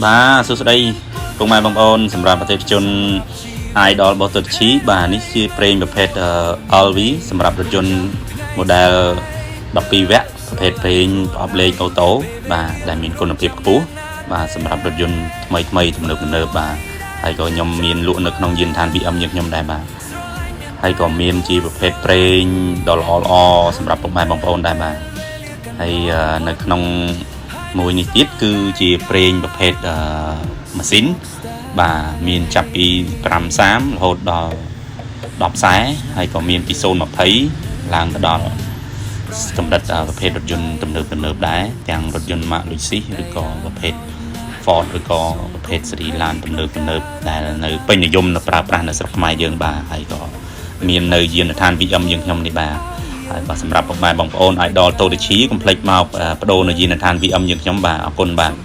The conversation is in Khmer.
បាទសួស្តីពុកម៉ែបងប្អូនសម្រាប់អតិថិជន Idol របស់ទឈីបាទនេះជាប្រេងប្រភេទ LV សម្រាប់រថយន្ត model 12វគ្គប្រភេទប្រេងប្រអប់លេខអូតូបាទដែលមានគុណភាពខ្ពស់បាទសម្រាប់រថយន្តថ្មីថ្មីទំនើបទំនើបបាទហើយក៏ខ្ញុំមានលក់នៅក្នុងយានដ្ឋាន VM យើងខ្ញុំដែរបាទហើយក៏មានជាប្រភេទប្រេងដ៏ល្អល្អសម្រាប់ពុកម៉ែបងប្អូនដែរបាទហើយនៅក្នុងមួយនេះទៀតគឺជាប្រេងប្រភេទម៉ាស៊ីនបាទមានចាប់ពី530រហូតដល់10ខ្សែហើយក៏មានពី020ឡើងទៅដល់កម្រិតប្រភេទរថយន្តទំនើបទំនើបដែរទាំងរថយន្តម៉ាក Lexus ឬក៏ប្រភេទ Ford ឬក៏ប្រភេទស៊េរីឡានទំនើបទំនើបដែលនៅពេញនិយមនៅប្រើប្រាស់នៅស្រុកខ្មែរយើងបាទហើយក៏មាននៅយានដ្ឋាន VM យើងខ្ញុំនេះបាទហើយបាទសម្រាប់ពុកម៉ែបងប្អូន Idol តូតឈីកុំភ្លេចមកប្ដូរនៅយានដ្ឋាន VM យើងខ្ញុំបាទអរគុណបាទ។